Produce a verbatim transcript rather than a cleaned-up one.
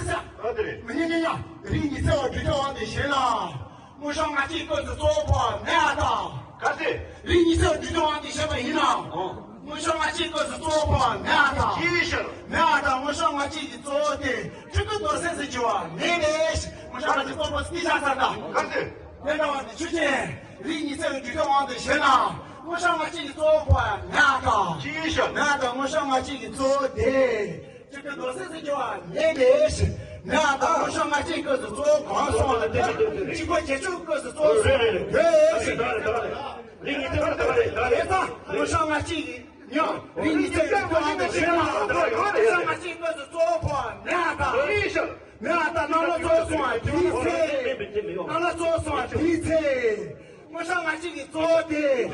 ས། ཨ་དེ་རེད། མི་ཉན་ཉན་ཉན། རིགས་ཉི་ཚེ་བ་སྒྲུབ་སྟེ་བ་དེ་ཞེ་ལ། དངོས་བཤམས་ལྔ་བཅུའི་སྐབས་སུ་གཙོ་བོ་ཕོ་བ་མེད་ཨ་ད། ག་ཚོད། རིགས་ཉི་ཚེ་བ་སྒྲུབ་སྟེ་བ་དེ་བཤད་པ་ཡིན་ན། ཨོ། དངོས་བཤམས་ལྔ་བཅུའི་སྐབས་སུ་གཙོ་བོ་ཕོ་བ་མེད་ཨ་ད། ཅི་ཡིན་ཤག་མེད་ཨ་ད། དངོས་བཤམས་ལྔ་བཅུ་གི་གཙོ་བོ་དེ་སྤྲུལ་སྐུ་རྡོར་སེམས་སུ་གྱུར་པ་མེད་པས། དངོས་བཤམས་ལྔ་བཅུའི་གཙོ་བོ་སྐྱེ་ཤ་ས་ད། ག་ཚོད། མེད་ན་བ་དེ་ཆོས་ཅན། རིགས་ཉི་ཚེ་བ་སྒྲུབ་སྟེ་བ་དེ་ཞེ་ལ། དངོས་བཤམས་ལྔ་བཅུ་གི་གཙོ་བོ་ཕོ་བ་མེད་ཨ་ད། ཅི་ཡིན་ཤག་མེད་ཨ་ད། དངོས་བཤམས་ལྔ་བཅུ་གི་གཙོ་བོ་དེ། སྤྲུལ་སྐུ་རྡོར་སེམས་སུ་གྱུར་པ་མེད་པས། མེད་ཨ་ད། དངོས་བཤམས་ལྔ་བཅུའི་སྐབས་སུ་གཙོ་བོ་གང་སོང་བ་ལ་བརྟེན་ནས་གཅིག་པ་བྱེད་ཆོག་སྐབས་སུ་གཙོ་བོ་སོང་བ་རེད། རེད་རེད། རིགས་ཉི་ཚེ་བ་རེད། རེད་ད། དངོས་བཤམས་ལྔ་བཅུ་གི་ཉོ། རིགས་ཉི་ཚེ་བ་སྒྲུབ་སྟེ་བ་དེ་ཞེ་ལ། དངོས་བཤམས་ལྔ་བཅུའི་སྐབས་སུ་གཙོ་བོ་ཕོ་བ་མེད་ཨ་ད། མེད་ཨ་ད། རྣམ་སྣང་གཙོ་བོ་སོང་བ་དེའི་ཚེ། རྣམ་སྣང་གཙོ་བོ་སོང་བ་དེའི་ཚེ། དངོས་བཤམས་ལྔ་བཅུ་གི་གཙོ་བོ་དེ།